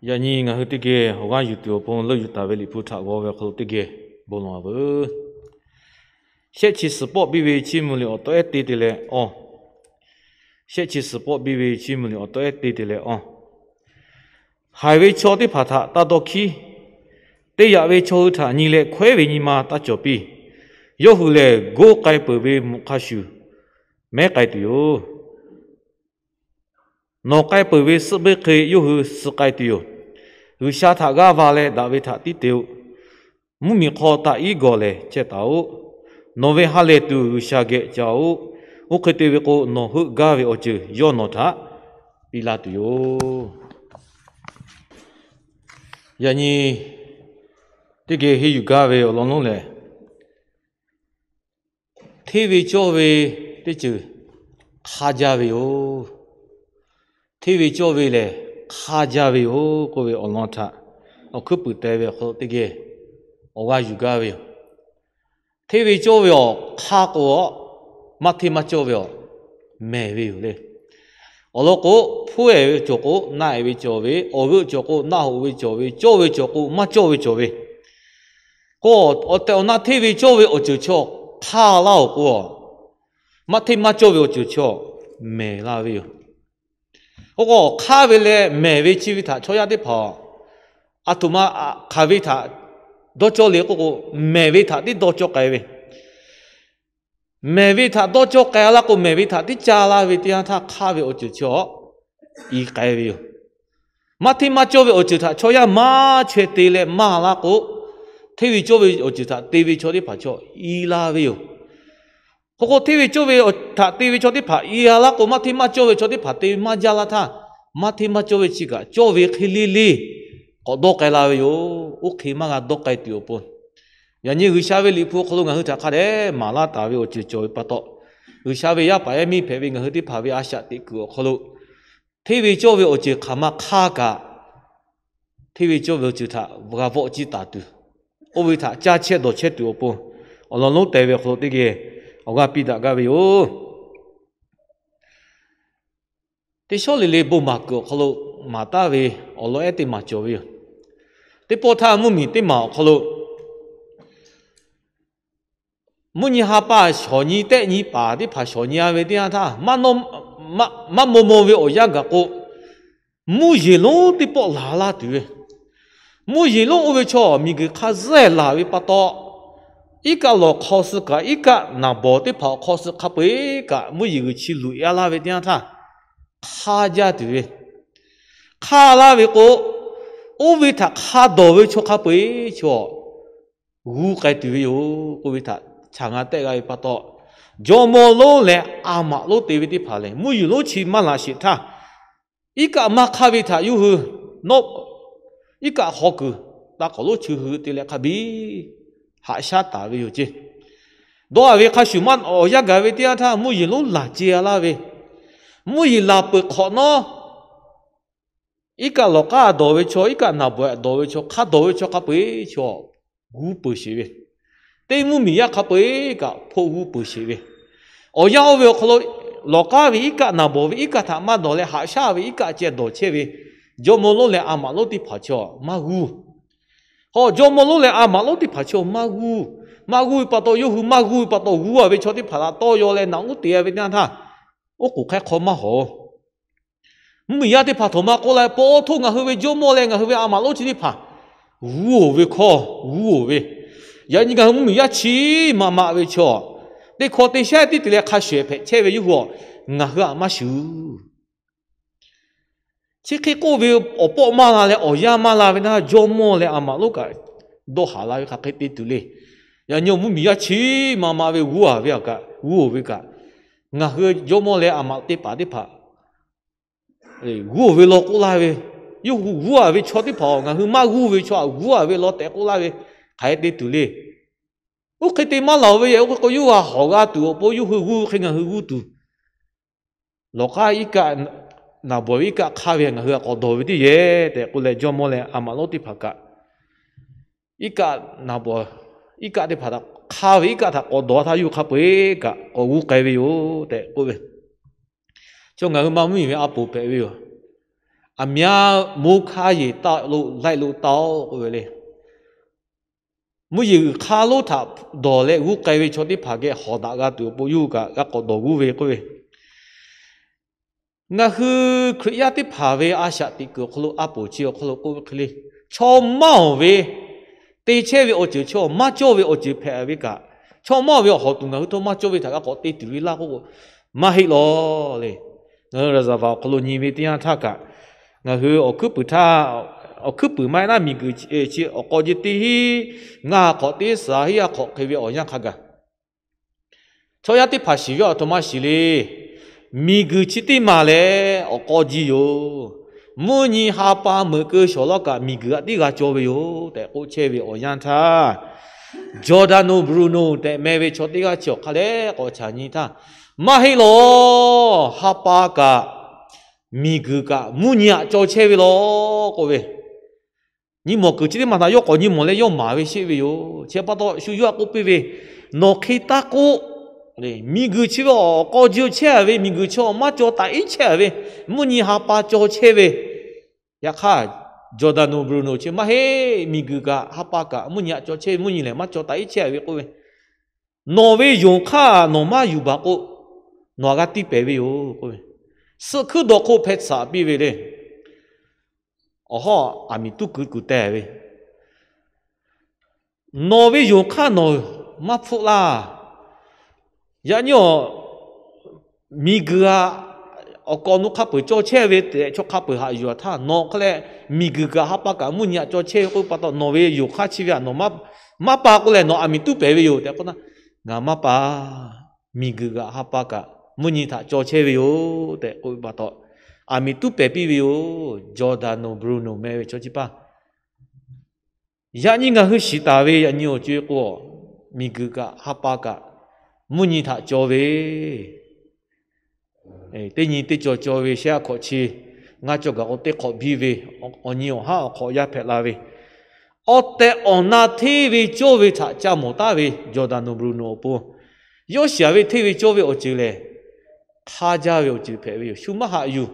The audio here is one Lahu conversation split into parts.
Yaꞈ nyi ngaˬ hui teˇ geh awˬ g'aˇ yuˬ tuˬ awˬ pon leuˆ yuˬ taˍ ve Liꞈ hpu htaꞈ g'aw ve awˬ hk'aw lo teˇ geh bon lawˬ-a veuˬ. Shehˆ chi suhˍ pawˆ biˇ ve chiˇ mvuh liꞈ awˬ taw ehˉ te te leh awˬ. Shehˆ chi suhˍ pawˆ biˇ ve chiˇ mvuh liꞈ awˬ taw ehˉ te te leh awˬ. Haiˬ ve chaw teˇ hpaˍ htaꞈ taˇ dawˇ hkiˉ. Te yaꞈ ve chaw hui htaꞈ nyi leh hkawehˉ ve nyi ma taˇ cawˬ piˇ. Yawˇ hui lehˬ, goˇ k'ai peuˬ ve mvuhꞈ hk'a shuˍ mehˉ k'ai tuˬ yoˬ. Nawˬ k'ai peuˬ ve suhˆ beˇ hk'e yawˇ hui suh k'ai tuˬ yoˬ. G'uiˬsha htaꞈ g'aˇ va leh daꞈ ve htaꞈ tiˉ te-oˆ. Mvuhˇmiˬ hk'aw taꞈ iˉ gawˬ lehˬ chehˇ taˍ-oˆ. Nawˬ ve ha lehˬ tuˬ G'uiˬsha geh ca-oˆ. Oˇ hk'e te ve k'o, nawˬ heuˆ gaˇ ve awˬ ceuˬ yawˇ nawˬ htaꞈ piˇ laˇ tuˬ yoˬ. Yaꞈ nyi teˇ geh henˇ yuˬ gaˇ ve awˬ lawn lonˉ lehˬ, hteˇ ve cawˇ ve teˇ ceuˬ hk'aˇ jaˇ ve yoˬ. Hteˇ ve cawˇ ve lehˬ hk'aˇ jaˇ ve yoˬ k'oˆ ve awˬ lawn htaꞈ awˬ hkuiˉ puiˍ teh ve awˬ hk'aw lo teˇ geh awˬ g'aˇ yuˬ gaˇ ve yoˬ. Hteˇ ve cawˇ ve awˬ hk'aˇ k'o, maˇ hteˇ maˇ cawˇ ve awˬ mehˍ ve yoˬ le. Awˬ lawn k'o, hpuˉ-ehˍ ve cawˬ k'o, naˆ-ehˍ ve cawˬ ve, awˬ g'euˆ cawˬ k'o, naˆ hoꞈ ve cawˬ ve, cawˇ ve cawˬ k'o, maˇ cawˇ ve cawˬ ve k'o, awˬ tehˬ awˬ na hteˇ ve cawˇ ve awˬ ceuˬ chaw hk'aˇ laˇ-oˬ k'o, maˇ hteˇ maˇ cawˇ ve awˬ ceuˬ chaw mehˍ laˇ ve yoˬ. K'o k'o, hk'aˇ ve leh mehˍ ve chi ve htaꞈ chaw yaˇ teˇ hpaˍ aˬ htoꞈ ma hk'aˬ ve htaꞈ dawˇ cawˇ le k'oˆ k'o, mehˍ ve htaꞈ tiˉ dawˇ cawˇ k'ai ve. Mehˍ ve htaꞈ dawˇ cawˇ k'ai laˇ k'o, mehˍ ve htaꞈ tiˉ ca laˇ ve teˇ yanˇ htaˇ, hk'aˇ ve awˬ ceuˬ chaw i k'ai ve yoˬ. Maˇ hteˇ maˇ cawˇ ve awˬ ceuˬ htaꞈ chaw yaˇ maˇ chaweh te leh maˇ laˇ k'o, hteˇ ve cawˇ ve awˬ ceuˬ htaꞈ te ve chaw teˇ hpaˍ chaw i laˇ ve yoˬ. K'o k'o, hteˇ ve cawˇ ve htaꞈ te ve chaw teˇ hpaˍ i laˇ k'o, maˇ hteˇ maˇ cawˇ ve chaw teˇ hpaˍ te ve maˇ jaˇ laˇ htaˇ, maˇ hteˇ maˇ cawˇ ve chi kaꞈ cawˇ ve hk'e le le k'awꞈ dawˇ k'ai la ve yoˬ. Oˇ hk'e maˇ g'a dawˇ k'ai tuˬ awˬ pon, yaꞈ nyi G'uiˬsha ve Liꞈ hpu awˬ hk'aw lo ngaˬ hui htaꞈ hk'a dehꞈ maˍ laˇ taˍ ve awˬ ceuˬ cawˬ ve pa taw, G'uiˬsha ve yaˇ paˍ yaˇ miˇ hpehꞈ ve ngaˬ hui teˇ hpaˍ ve a shaꞈ teꞈ kuiˬ awˬ hk'aw lo, hteˇ ve cawˇ ve awˬ ceuˬ hk'aˬ ma hk'aˇ kaꞈ, hteˇ ve cawˇ ve awˬ ceuˬ htaꞈ g'a vawˆ ciˇ taˍ tuˬ, oˇ ve htaꞈ caˇ chehˇ dawˬ chehˇ tuˬ awˬ pon, awˬ lawn lonˉ teh ve awˬ hk'aw lo teˇ geh awˬ g'aˇ piˇ daꞈ gaˇ ve yoˬ. Teˇ shawˉ le le bon maˍ kuiˬ awˬ hk'aw lo maˍ taˍ ve awˬ lawn ehˉ teˇ maˬ cawˬ ve yoˬ. Teˇ pawˆ htaˇ mvuhˇmiˬ teˇ maˬ awˬ hk'aw lo mvuhˇ nyi ha pa shawˍ nyi tehˆ nyi paˍ teˇ hpaˍ shawˍ nyi-a ve teˇ yanˇ htaˇ, maˇ maw maw ve awˬ yanˇ gaˬ k'o, mvuhˇ yeˬ lonˉ teˇ pawˆ laˬ laˇ tuˬ ve. Mvuhˇ yeˬ lonˉ oˇ ve chaw miˬguiˬ hk'a zuhˆ laˬ ve pa taw, iˉ kaˆ lawˬ hk'aw suh kaꞈ iˉ kaˆ naˍ bawˍ teˇ hpaˍ awˬ hk'aw suh hk'a peu-eˬ kaꞈ mvuhˇ yeˬ g'uiˬ chi luꞈ yaˇ laˇ ve teˇ yanˇ htaˇ, hk'aˇ jaˇ tuˬ ve. Hk'aˇ laˇ ve k'o, oˇ ve htaꞈ hk'a dawˬ ve chaw hk'a peu-eˬ chaw g'uˇ k'ai tuˬ ve yoˬ k'oˆ ve htaꞈ chaˬ nga tehˆ g'a ve pa taw, jawˇmawˇ lonˉ leh a maꞈ lonˉ te ve teˇ hpaˍ lehˬ, mvuhˇ yeˬ lonˉ chi maˇ laꞈ sheˍ htaˇ, iˉ kaˆ maˇ hk'aˇ ve htaꞈ yawˇ hui nawˉ, iˉ kaˆ hk'aw kuiˬ taˇ k'awꞈ lonˉ cheu hui te leh hk'a biˇ haꞈ shaˉ taˍ ve yoˬ ceˇ. Dawˇ-a ve hk'a shuˍ maˇ awˬ yanˇ gaˬ ve teˇ yanˇ htaˇ, mvuhˇ yeˬ lonˉ laˬ ce-a laˇ ve, mvuhˇ yeˬ laˬ peuˬ hk'awꞈ nawˉ, iˉ kaˆ lawˬ k'aˉ dawˬ ve chaw, iˉ kaˆ naˍ bawˍ dawˬ ve chaw, hk'a dawˬ ve chaw hk'a peu-eˬ chaw g'uˇ peuˬ sheˍ ve, teˇ mvuhˇmiˬ yaˇ hk'a peu-eˬ kaꞈ hpoˆ g'uˇ peuˬ sheˍ ve, awˬ yanˇ oˇ ve awˬ hk'aw lo lawˬ k'aˉ ve iˉ kaˆ naˍ bawˍ ve iˉ kaˆ htaꞈ maˇ dawˬ leh haꞈ shaˉ ve iˉ kaˆ ceh dawˬ chehˇ ve jawˇmawˇ lonˉ leh a maꞈ lonˉ teˇ hpaˍ chaw maˇ g'uˇ. Hk'aw jawˇmawˇ lonˉ leh a maꞈ lonˉ teˇ hpaˍ chaw maˇ g'uˇ. Maˇ g'uˇ ve pa taw, yawˇ hui maˇ g'uˇ ve pa taw, g'uˇ-a ve chaw teˇ hpaˍ htaꞈ tawˇ yaw leh naꞈ uˉ te-a ve teˇ yanˇ htaˇ, oˉ k'oˍ hk'ehˉ hk'aw maˇ hawˍ. Mvuhˇmiˬ yaˇ teˇ hpaˍ htaꞈ maˇ k'oˆ la, Pa taw htoˇ ngaˬ hui ve jawˇmawˇ leh ngaˬ hui ve a maꞈ lonˉ chi teˇ hpaˍ g'uˇ-oˬ ve hkawˇ g'uˇ-oˬ ve, yaꞈ nyi ngaˬ hui mvuhˇmiˬ yaˇ chi maꞈ maꞈ ve chaw, teˇ hkawˇ teˇ shehˉ tiˉ te leh hk'a shuˍ hpehꞈ chehˇ ve yawˇ hui-aˬ, ngaˬ hui-aꞈ maˇ shuˍ. Chi hk'e k'oˆ ve awˬ pawˆ maˇ la leh awˬ yanˇ maˇ la ve naˇ, jawˇmawˇ leh a maꞈ lonˉ kaꞈ dawˇ haˍ la ve hk'aˬ hk'e te tuˬ le. Yaꞈ nyi mvuhˇmiˬ yaˇ chi maꞈ maꞈ ve g'uˇ-a ve kaꞈ, g'uˇ-oˬ ve kaꞈ, ngaˬ hui jawˇmawˇ leh a maꞈ teˇ hpaˍ teˇ hpaˍ g'uˇ-oˬ ve law k'oˆ laˇ ve, yawˇ hui g'uˇ-a ve chaw teˇ hpaˍ-aˬ, ngaˬ hui maˇ g'uˇ ve chaw-aꞈ g'uˇ-a ve law tehꞈ k'oˆ laˇ ve hk'aˬ hk'e te tuˬ le. Oˇ hk'e te maˇ laˬ-oˬ ve yehˬ, oˇ hk'e k'o yawˇ g'a hawˍ g'a tuˬ awˬ pon yawˇ hui g'uˇ hk'e ngaˬ hui g'uˇ tuˬ, lawˬ k'aˉ iˉ kaˆ naˍ bawˍ ve iˉ kaˆ hk'aˇ ve ngaˬ hui-aꞈ k'awꞈ dawˬ ve teˇ yehˬ tehꞈ k'oˆ leh, jawˇmawˇ leh a maꞈ lonˉ teˇ hpaˍ kaꞈ iˉ kaˆ naˍ bawˍ, iˉ kaˆ teˇ hpaˍ htaꞈ hk'aˇ ve iˉ kaˆ htaꞈ k'awꞈ dawˬ htaˇ, yawˇ hui hk'a peu-eˬ kaꞈ k'awꞈ g'uˇ k'ai ve yoˬ tehꞈ k'oˆ ve. Chaw ngaˬ hui ma mvuhˇmiˬ ve a poˍ hpehꞈ ve yoˬ. aˬ myaˇ moˇ hk'aˇ yeˬ taˆ lo laiˆ lo taˆ-oˆ k'oˆ ve le. Mvuhˇ yeˬ g'uiˬ hk'aˇ lonˉ htaꞈ dawˬ leh g'uˇ k'ai ve chaw teˇ hpaˍ geh hawˍ daꞈ g'a tuˬ awˬ pon yawˇ hui kaꞈ g'a k'awꞈ dawˬ g'uˇ ve k'oˆ ve, ngaˬ hui Hkriꞈ yaˇ teˇ hpaˍ ve a shaꞈ teꞈ kuiˬ awˬ hk'aw lo a poˍ chi awˬ hk'aw lo k'oˆ ve hk'e le, chaw maˇ awˬ ve te chehˇ ve awˬ ceuˬ, chaw maˇ cawˇ ve awˬ ceuˬ hpehꞈ ve kaꞈ, chaw maˇ awˬ ve awˬ hawˍ tuˬ ngaˬ hui htawˇ maˇ cawˇ ve htaꞈ g'a k'awꞈ te tuˬ ve laˇ k'oˆ k'o, maˇ heˆ lawˬ le. Ngaˬ hui Raˍzaˍvaˍ awˬ hk'aw lo nyi ve teˇ yanˇ htaˇ kaꞈ, ngaˬ hui awˬ hkuiˉ puiˍ htaˇ, awˬ hkuiˉ puiˍ maˇ heˆ naˉ miˬguiˬ chi awˬ k'aw ji teˇ hinˉ, ngaˇ hk'awꞈ teˇ suhˍ hinˉ a hk'awꞈ hk'e ve awˬ yanˇ hk'a gaˬ, chaw yaˇ teˇ hpaˍ shiˍ ve aˬ htoꞈ ma shiˍ le. Miˬguiˬ chi teˇ maˬ lehˬ awˬ k'aw ji yoˬ. Mvuhˇ nyi ha pa meuꞈ keu shawˍ laˇ kaꞈ miˬguiˬ htaꞈ tiˉ g'a cawˇ ve yoˬ tehꞈ k'oˆ chehˇ ve awˬ yanˇ htaˇ, Giordano Bruno tehꞈ meh ve chaw teˇ g'aˇ chi awˬ hk'aˇ leh k'awꞈ chaꞈ nyi htaˇ, maˇ heˆ lawˬ, ha pa kaꞈ miˬguiˬ kaꞈ mvuhˇ nyi htaꞈ cawˇ chehˇ ve lawˬ k'oˆ ve, nyi mawˬ kuiˬ chi teˇ maˬ htaꞈ yawˇ k'awꞈ nyi mawˬ leh yawˇ maˍ ve sheˆ ve yoˬ. Chi pa taw shu yawˇ htaꞈ k'oˆ piˇ ve, nawˬ hk'e taˇ k'oˆ. Miˬguiˬ chi ve awˬ k'aw ji chehˇ ve, miˬguiˬ chi awˬ maˇ cawˬ taꞈ iˉ chehˇ ve, mvuhˇ nyi ha pa cawˇ chehˇ ve. Yaꞈ hk'aˇ, Giordano Bruno chi maˇ heˆ, miˬguiˬ kaꞈ ha pa kaꞈ mvuhˇ nyi htaꞈ cawˇ chehˇ ve, mvuhˇ nyi lehˬ maˇ cawˬ taꞈ iˉ chehˇ ve k'oˆ ve, nawˬ ve yonˍ hk'aˇ nawˬ maˇ yuˬ baˬ k'o, nawˬ htaꞈ g'a tiˇ pehˍ ve yoˬ k'oˆ ve, suhˆ hkuiˉ dawˬ hk'oˆ hpeh tsuhꞈ piˇ ve le. Awˬ hawˉ aˬ miˍ tuˉ kuiˬ kuiˬ teh ve, nawˬ ve yonˍ hk'aˇ nawˬ maˇ hpfuhˆ laˇ. Yaꞈ nyi awˬ miˬguiˬ htaꞈ awˬ k'awꞈ nu hk'a peuˬ cawˇ chehˇ ve tehꞈ chaw hk'a peuˬ haꞈ yuˬ a htaˇ, nawˬ hk'e leh miˬguiˬ kaꞈ ha pa kaꞈ mvuhˇ nyi htaꞈ cawˇ chehˇ ve k'oˆ ve pa taw, nawˬ ve yonˍ hk'aˇ chi ve htaꞈ nawˬ maˇ pa k'o leh nawˬ aˬ miˍ tuˉ pehˍ ve yoˬ tehꞈ k'oˆ na, ngaˬ maˇ pa. Miˬguiˬ kaꞈ ha pa kaꞈ mvuhˇ nyi htaꞈ cawˇ chehˇ ve yoˬ tehꞈ k'oˆ ve pa taw, aˬ miˍ tuˉ pehˍ piˇ ve yoˬ. Giordano Bruno meh ve chaw chi paˇ, yaꞈ nyi ngaˬ hui shiˍ taˍ ve yaꞈ nyi awˬ co-e k'o, miˬguiˬ kaꞈ ha pa kaꞈ mvuhˇ nyi htaꞈ cawˇ ve teˇ nyi teˇ cawˬ cawˇ ve shehˆ a hk'awꞈ chi, ngaˇ cawˬ gaˬ k'o teˇ hk'awꞈ biˇ ve, awˬ nyi awˬ haˉ awˬ hk'awꞈ yaˇ hpehꞈ la ve, awˬ tehˬ awˬ na hteˇ ve cawˇ ve htaꞈ ca mawˬ taˉ ve Giordano Bruno awˬ pon, yawˇ shiˍ ve hteˇ ve cawˇ ve awˬ ceuˬ lehˬ, hk'aˇ jaˇ ve awˬ ceuˬ hpehꞈ ve yoˬ. Shu maˇ haꞈ yuˬ.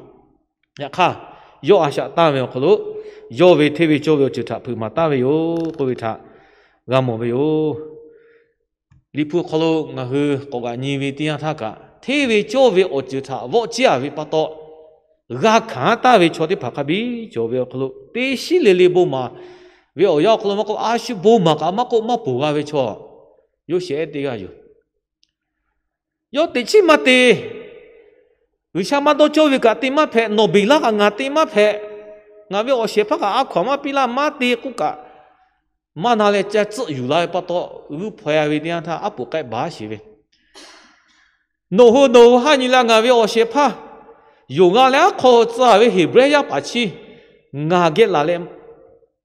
Yaꞈ hk'aˇ, yawˇ a shaꞈ tanˇ ve awˬ hk'aw lo, yawˇ ve hteˇ ve cawˇ ve awˬ ceuˬ htaꞈ hpeuꞈ maˍ taˉ ve yoˬ k'oˆ ve htaꞈ g'a mawˬ ve yoˬ. Liꞈ hpu awˬ hk'aw lo ngaˬ hui k'awꞈ g'aꞈ nyi ve teˇ yanˇ htaˇ kaꞈ, hteˇ ve cawˇ ve awˬ ceuˬ htaꞈ vawˆ ciˉ a ve pa taw, g'a hkanˍ taˍ ve chaw teˇ hpaˍ hk'a biˇ cawˬ ve awˬ hk'aw lo, teˇ shiˉ le le bon maˍ ve awˬ yanˇ awˬ hk'aw lo maˇ k'oˆ, a shu bon maˍ kaꞈ maˇ k'oˆ maˇ ponˬ g'a ve chaw, Yoˇsehꞈ ehˉ teˇ g'aˇ yoˬ. Yawˇ teꞈ chiˉ maˇ te. G'uiˬsha maˇ dawˇ cawˇ ve kaꞈ te maˇ hpehꞈ, nawˬ beˬ laˇ kaꞈ ngaˬ te maˇ hpehꞈ. Ngaˬ ve awˬ shehˍ hpaˇ kaꞈ a hkaw anˬ maˇ piˇ laˇ, maˇ te k'oˆ kaꞈ, maˇ na leh ca tcuhˆ yuˬ la ve pa taw, g'uiˇ hpaw-e ve teˇ yanˇ htaˇ aˉ poꞈ k'ehˆ baˬ sheˍ ve, Nawˬ hui nawˬ hui haˉ nyi leh ngaˬ ve awˬ shehˍ hpaˇ yonˍ g'a leh aˉ hk'aw tcuh ve Heˍbrehˇ yaˇ paˍ chi ngaˬ geh laˬ leh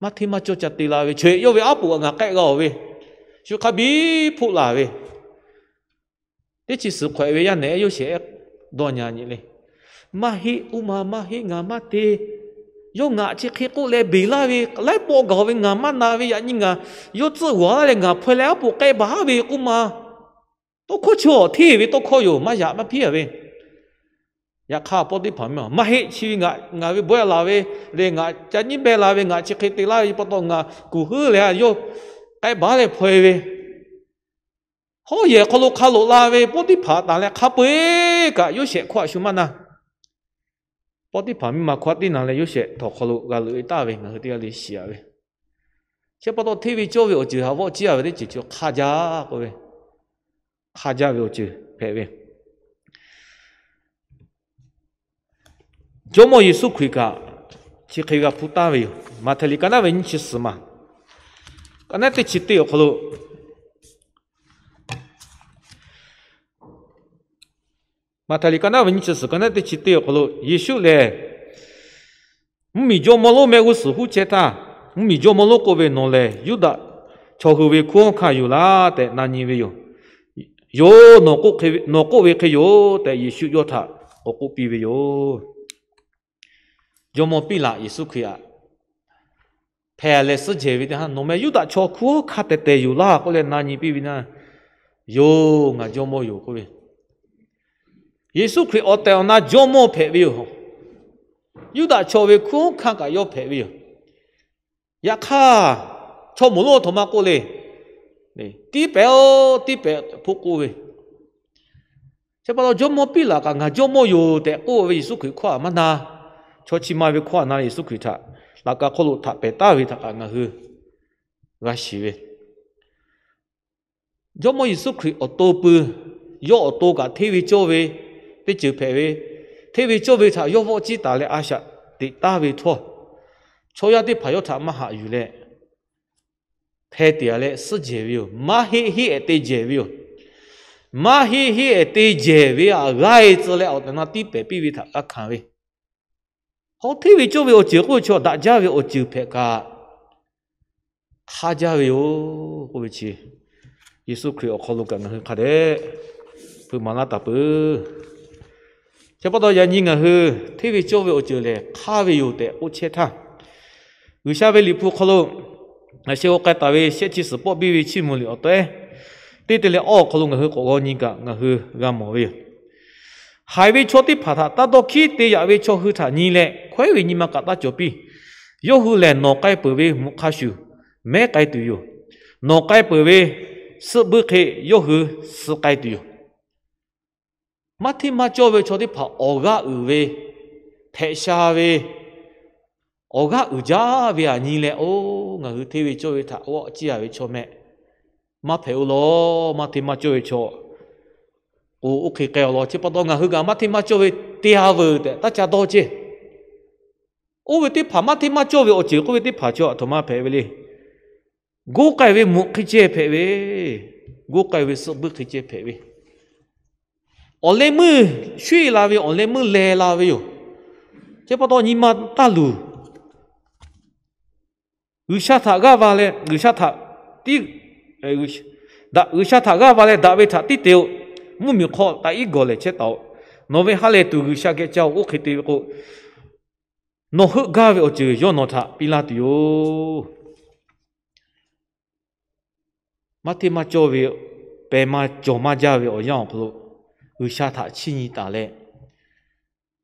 maˇ hteˇ maˇ cawˇ ca te la ve, chaweh yawˇ ve aˉ poꞈ ngaˬ k'ehˆ g'a-oˬ ve, shu hk'a biˇ hpoˆ laˬ ve, teˇ chi suhˍ hk'awꞈ ve yaˇ nehˬ Yoˇsehꞈ ehˉ dawˇ nyi le. Maˇ heˆ, oˇ ma maˇ heˆ, ngaˬ maˇ te. Yawˇ ngaˬ chi hk'e k'oˆ leh beˬ laˇ ve, laiˉ pawˆ gaˬ ve ngaˬ maˇ na ve, yaꞈ nyi ngaˬ yawˇ tcuhˆ g'awˬ laˇ leh ngaˬ hpaw leh aˉ poꞈ k'ehˆ baˬ ve k'oˆ ma. Tawˇ hkawˇ chaw hteˇ ve tawˇ hkawˇ yoˬ, maˇ yaꞈ maˇ hpiˉ-a ve. Yaꞈ hk'aˇ Pawˇtiˇhpaˍ maˇ heˆ, chi ve ngaˬ ve bawehˇ laˬ ve lehˬ, ngaˬ ca nyiˉ beh la ve, ngaˬ chi hk'e te laˇ ve pa taw ngaˬ kuˬ heuˉ leh yawˇ k'ehˆ baˬ leh hpaw-e ve. Hawˉ yehˬ hk'aw lo hk'a loꞈ la ve Pawˇtiˇhpaˍ tanˬ leh hk'a peu-eˬ kaꞈ Yoˇsehꞈ hkawˇ htaꞈ shu maˇ na. Pawˇtiˇhpaˍ miˇ ma hkawˇ teˇ naˬ leh Yoˇsehꞈ htawnˍ hk'aw lo g'a leuꞈ-e taˍ ve ngaˬ hui teˇ g'aˇ le shiˍ-a ve. Chi pa taw hteˇ ve cawˇ ve awˬ ceuˬ htaꞈ vawˆ ciˉ-a ve teˇ ceuˬ chi hk'aˇ jaˇ k'oˆ ve, hk'aˇ jaˇ ve awˬ ceuˬ hpehꞈ ve. Jawˇmawˇ Yeˍsuˆ Hkriꞈ kaꞈ chi hk'e g'a hpuˇ taˍ ve yoˬ. Maꞈhtehˍ liꞈ ka naˉ ve nyiˇ chi suhˍ ma, ka naˉ teˇ chi teˇ awˬ hk'aw lo, Maꞈhtehˍ liꞈ ka naˉ ve nyiˇ chi suhˍ ka naˉ teˇ chi teˇ awˬ hk'aw lo Yeˍsuˆ lehˬ, Mvuhˇmiˬ jawˇmawˇ lonˉ mehˆ g'uˇ suhˍ huˉ chehˇ htaˇ, Mvuhˇmiˬ jawˇmawˇ lonˉ k'oˆ ve, Nawˬ lehˬ Yuˇdaꞈ chaw hui ve hkunˉ hawˉ hkanˇ yoˬ laˇ tehꞈ na nyi ve yoˬ. Yoˬ, nawˬ k'oˆ ve hk'e yoˬ tehꞈ Yeˍsuˆ yawˇ htaꞈ k'awꞈ k'oˆ piˇ ve yoˬ. Jawˇmawˇ Piˉlaꞈ Yeˍsuˆ Hkriꞈ htaꞈ hpehꞈ leh suhˉ jehˬ ve teˇ haˉ, Nawˬ meh Yuˇdaꞈ chaw hkunˉ hawˉ hkanˇ tehˬ tehˬ yoˬ laˇ k'oˆ leh na nyi piˇ ve na, Yoˬ, ngaˬ jawˇmawˇ yoˬ k'oˆ ve. Yeˍsuˆ Hkriꞈ awˬ tehˬ awˬ na jawˇmawˇ hpehꞈ ve yoˬ. Yuˇdaꞈ chaw ve hkunˉ hawˉ hkanˇ kaꞈ yawˇ hpehꞈ ve yoˬ. Yaꞈ hk'aˇ, chaw moˍ lonˉ a htoꞈ ma k'oˆ le, tiˉ pehˍ-oˬ, tiˉ pehˍ hpoˆ k'oˆ ve. Chi pa taw Jawˇmawˇ Piˉlaꞈ kaꞈ ngaˬ Jawˇmawˇ yoˬ tehꞈ k'oˆ ve Yeˍsuˆ Hkriꞈ hkawˇ htaꞈ maˇ na. Chaw chi ma ve hkawˇ htaꞈ na leh Yeˍsuˆ Hkriꞈ htaꞈ laꞈ ka hk'oˆ lo htaꞈ pehˍ taˍ ve htaꞈ kaꞈ ngaˬ hui g'a shiˍ ve, Jawˇmawˇ Yeˍsuˆ Hkriꞈ awˬ to pui, yawˇ awˬ to kaꞈ hteˇ ve cawˇ ve teˇ ceuˬ hpehꞈ ve, hteˇ ve cawˇ ve htaꞈ yawˇ vawˆ ciˇ taˍ leh a shaꞈ teꞈ taˍ ve htawˇ, chaw yaˇ teˇ hpaˍ yawˇ htaꞈ maˇ haꞈ yuˬ leh, hpeh teꞈ leh suhˉ jehˬ ve yoˬ. Maˇ heˆ heˆ-ehˍ te jehˬ ve yoˬ. Maˇ heˆ heˆ-ehˍ te jehˬ ve aꞈ g'aˇ-e tcuh leh awˬ tehˬ na tiˉ pehˍ piˇ ve htaꞈ g'a hkanˍ ve, hk'aw hteˇ ve cawˇ ve awˬ ceuˬ k'oˆ ve chaw daꞈ jaˇ ve awˬ ceuˬ hpehꞈ kaꞈ, hk'aˇ jaˇ ve yoˬ k'oˆ ve chi, Yeˍsuˆ Hkriꞈ awˬ hk'aw lo kaꞈ ngaˬ hui hk'a dehꞈ hpeuꞈ maˍ laˇ taˍ peuˬ. Chi pa taw yaꞈ nyi ngaˬ hui hteˇ ve cawˇ ve awˬ ceuˬ lehˬ hk'aˇ ve yoˬ tehꞈ k'oˆ chehˇ htaˇ, G'uiˬsha ve Liꞈ hpu hk'aw lo ngaˬ sheh g'aw k'ai taˍ ve shehˆ chi suhˍ pawˆ biˇ ve chiˇ mvuh liꞈ awˬ tawehˉ teˇ te leh awˇ awˬ hk'aw lo ngaˬ hui k'awꞈ g'aw nyi kaꞈ ngaˬ hui g'a mawˬ ve yoˬ. Haiˬ ve chaw teˇ hpaˍ htaꞈ taˇ dawˇ hkiˉ te yaꞈ ve chaw hui htaꞈ nyi leh hkawehˉ ve nyi ma kaꞈ taˇ cawˬ piˇ. Yawˇ hui lehˬ nawˬ k'ai peuˬ ve mvuhꞈ hk'a shuˍ mehˉ k'ai tuˬ yoˬ. Nawˬ k'ai peuˬ ve suhˆ buiˇ hk'e yawˇ hui suh k'ai tuˬ yoˬ. Maˇ hteˇ maˇ cawˇ ve chaw teˇ hpaˍ awˬ g'aˇ uiˍ ve, hpehꞈ sha ve, awˬ g'aˇ uiˍ jaˇ ve aꞈ nyi leh, oˇ, ngaˬ hui hteˇ ve cawˇ ve htaꞈ g'awˆ ciˇ a ve chaw meh maˇ hpehꞈ-oˬ law. Maˇ hteˇ maˇ cawˇ ve chaw k'o, oˇ hk'e k'ai-oˬ law. Chi pa taw ngaˬ hui kaꞈ maˇ hteˇ maˇ cawˇ ve te-a veuˬ tehꞈ taˇ ca dawˇ ceˇ. Oˇ ve teˇ hpaˍ maˇ hteˇ maˇ cawˇ ve awˬ ceuˬ k'oˆ ve teˇ hpaˍ chaw aˬ htoꞈ ma hpehꞈ ve le. Goˇ k'ai ve mvuhꞈ hk'e ceh hpehꞈ ve, goˇ k'ai ve suhˆ buiˇ hk'e ceh hpehꞈ ve, awˬ leh meuˇ shuˉ-e la ve, awˬ leh meuˇ leh la ve yoˬ. Chi pa taw nyi ma taˇ luˬ. G'uiˬsha htaꞈ g'aˇ va leh, G'uiˬsha htaꞈ tiˉ, G'uiˬsha htaꞈ g'aˇ va leh daꞈ ve htaꞈ tiˉ te-o. Mvuhˇmiˬ hk'aw taꞈ iˉ gawˬ lehˬ chehˇ taˍ-oꞈ. Nawˬ ve ha lehˬ tuˬ G'uiˬsha geh caˇ-oˬ. Oˇ hk'e te ve k'o, nawˬ heuˆ gaˇ ve awˬ ceuˬ yawˇ nawˬ htaꞈ piˇ laˇ tuˬ yoˬ. Maˇ hteˇ maˇ cawˇ ve, pehˬ maˇ cawˬ maˇ jaˇ ve awˬ yanˇ awˬ hk'aw lo G'uiˬsha htaꞈ chiˇ nyi taˍ leh,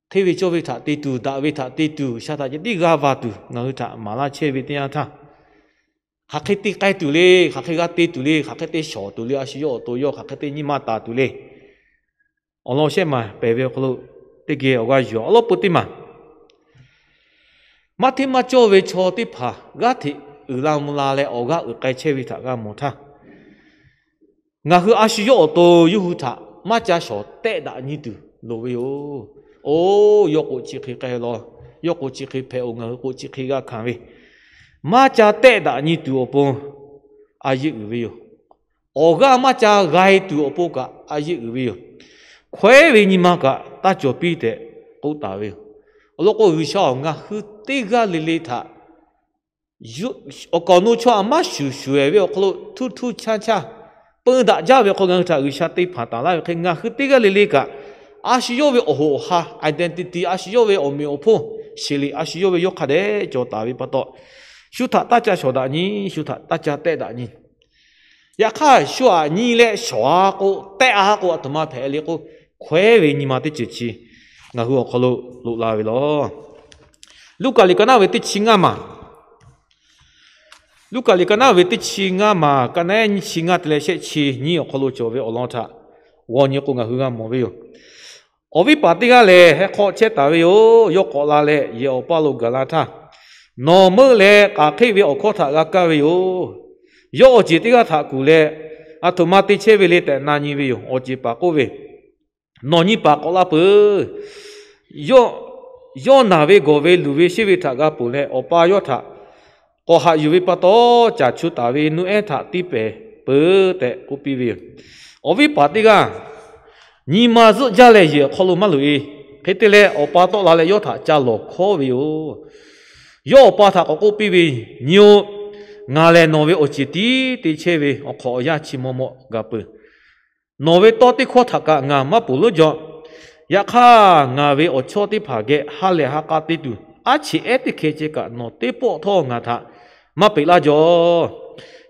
hteˇ ve cawˇ ve htaꞈ te tuˬ, daꞈ ve htaꞈ te tuˬ, G'uiˬsha htaꞈ ceh tiˉ g'aˇ va tuˬ ngaˬ hui htaꞈ maˍ laˇ chehˇ ve teˇ yanˇ htaˇ, hk'aˬ hk'e te k'ai tuˬ le, hk'aˬ hk'e g'a te tuˬ le, hk'aˬ hk'e te shawˍ tuˬ le, a shu yawˇ awˬ to yawˇ hk'aˬ hk'e te nyi ma taˍ tuˬ le. Awˬ lawn shehˆ maˬ pehˬ ve awˬ hk'aw lo teˇ geh awˬ g'aˇ yuˬ awˬ lawn peuˬ teˇ maˬ, maˇ hteˇ maˇ cawˇ ve chaw teˇ hpaˍ g'aˇ hteꞈ uiˍ la mvuh la leh awˬ g'aˇ uiˍ k'ai chehˇ ve htaꞈ g'a mawˬ htaˇ, ngaˬ hui a shu yawˇ awˬ to yawˇ hui htaꞈ maˇ ca shawˍ tehˆ daꞈ nyi tuˬ loˍ ve yoˬ. Oˇ, yawˇ k'o chi hk'e k'ai law, yawˇ k'o chi hk'e hpehꞈ-oˬ, ngaˬ hui k'o chi hk'e g'a hkanˍ ve, maˇ ca tehˆ daꞈ nyi tuˬ awˬ pon a yeˆ uiˍ ve yoˬ. Awˬ g'aˇ maˇ ca g'a-e tuˬ awˬ pon kaꞈ a yeˆ uiˍ ve yoˬ. Hkawehˉ ve nyi ma kaꞈ taˇ cawˬ piˇ tehꞈ k'oˆ taˍ ve yoˬ. Awˬ lawn k'o, G'uiˬsha-oˬ, ngaˬ hui teˇ g'aˇ le le htaꞈ awˬ kaˍ awˬ nu chaw aˬ maˇ shuˍ shuˍ-ehˍ ve awˬ hk'aw lo htuˇ htuˇ chaˇ chaˇ peu daꞈ jaˇ ve hk'aw ngaˬ hui htaꞈ G'uiˬsha te hpanˍ taˍ laˇ ve hk'e, ngaˬ hui teˇ g'aˇ le le kaꞈ a shu yawˇ ve awˬ hoꞈ awˬ ha, identity, a shu yawˇ ve awˬ meꞈ awˬ hponˇ sheˍ liꞈ a shu yawˇ ve yawˇ hk'a dehꞈ cawˬ taˍ ve pa taw, shu htaꞈ taˇ ca shawˍ daꞈ nyi, shu htaꞈ taˇ ca tehˆ daꞈ nyi. Yaꞈ hk'aˇ, shu aꞈ nyi leh shawˍ-a k'o, tehˆ-a k'o, aˬ htoꞈ ma hpehꞈ le k'o, hkawehˉ ve nyi ma teˇ ceuˬ chi ngaˬ hui awˬ hk'aw lo loꞈ la ve law. Luˉkaꞈ liꞈ ka naˉ ve teˇ chi ngaˇ maˬ, Luˉkaꞈ liꞈ ka naˉ ve teˇ chi ngaˇ maˬ, ka naˉ nyiˇ chi ngaˇ te leh shehˆ chi nyiˇ awˬ hk'aw lo cawˬ ve awˬ lawn htaꞈ g'aw nyi k'o, ngaˬ hui g'a mawˬ ve yoˬ. Awˬ viˉ paˍ teˇ g'aˇ lehˬ, heh hk'aw chehˇ taˍ ve yoˬ. Yawˇ k'awꞈ la leh yehˬ awˬ paˇ lo gaˬ la htaˇ, nawˬ meuˆ leh k'aˬ hk'eˆ ve awˬ hkawˇ htaꞈ g'a kaˇ ve yoˬ. Yawˇ awˬ ceˬ teˇ g'aˇ htaꞈ kuˬ leh, aˬ htoꞈ ma te chehˇ ve le tehꞈ na nyi ve yoˬ. Awˬ ceˬ paˍ k'oˆ ve, Nawˬ nyi paˍ k'awꞈ la peuˬ. Yawˇ naˬ ve gawˬ ve luˬ ve sheˆ ve htaꞈ g'a ponˬ leh, awˬ pa yawˇ htaꞈ k'awꞈ haꞈ yuˬ ve pa taw, caˬ chu taˍ ve nuˇ ehˉ htaꞈ tiˇ pehˍ peuˬ tehꞈ k'oˆ piˇ ve yoˬ. Awˬ viˉ paˍ teˇ g'aˇ nyi ma zuhˆ jaˇ leh yehˬ awˬ hk'aw lo maˇ loꞈ-e. Hk'e te leh, awˬ pa tawˆ la leh yawˇ htaꞈ ca lawˬ hkawˉ ve yoˬ. Yawˇ awˬ pa htaꞈ k'awꞈ k'oˆ piˇ ve, Nyi-oˬ, ngaˬ lehˬ nawˬ ve awˬ ceˬ tiˉ te chehˇ ve awˬ hk'awꞈ awˬ yanˇ chi maw maw gaˬ peuˬ. Nawˬ ve tawˇ teˇ hkawˇ htaꞈ kaꞈ ngaˬ maˇ ponˬ leuˉ jaw. Yaꞈ hk'aˇ, ngaˬ ve awˬ chawˇ teˇ hpaˍ geh ha lehˬ ha k'a te tuˬ, aˉ cheꞈ ehˉ teˇ hkeh ceh kaꞈ nawˬ teˇ pawˆ htawˇ ngaˬ htaꞈ maˇ peꞈ laˇ jaw.